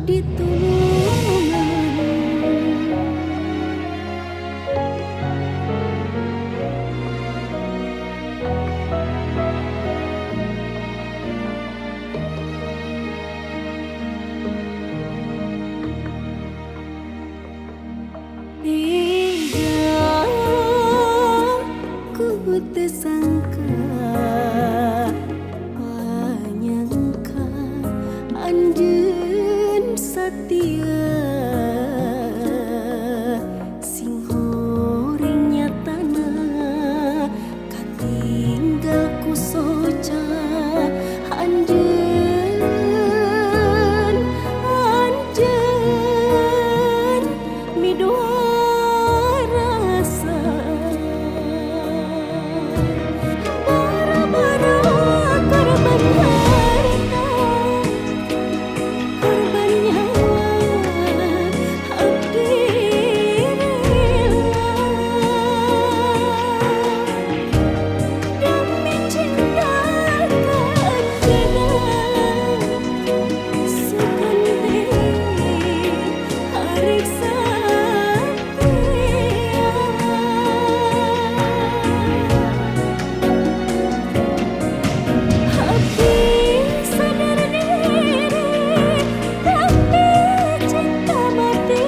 Ditulungan tega ku tersangka panyangka anjeun satia sing horing nyatana katinggal ku soca anjeun anjeun midua rasa bara-bara korban harta korban nyawa abdi rela demi cinta ka anjeunna sugan teh arek satia. Abdi sadar diri tapi cinta mati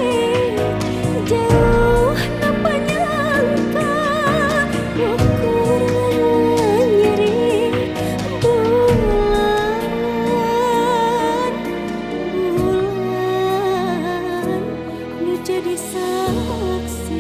jauh napa nyangka ukur nyeri bulan bulan nu jadi saksi.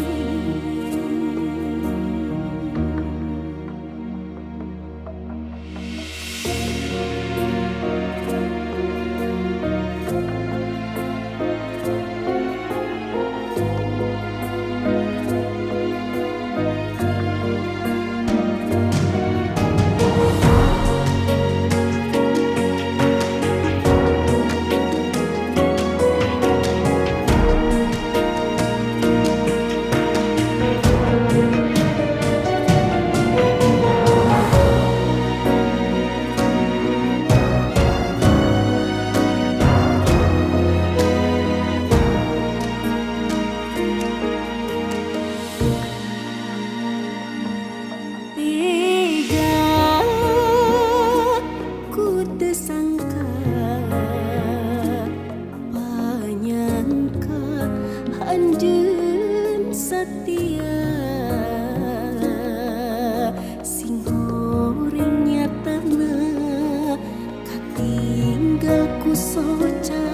Tega ku tersangka panyangka anjeun satia sing horing nyatana katinggal ku soca.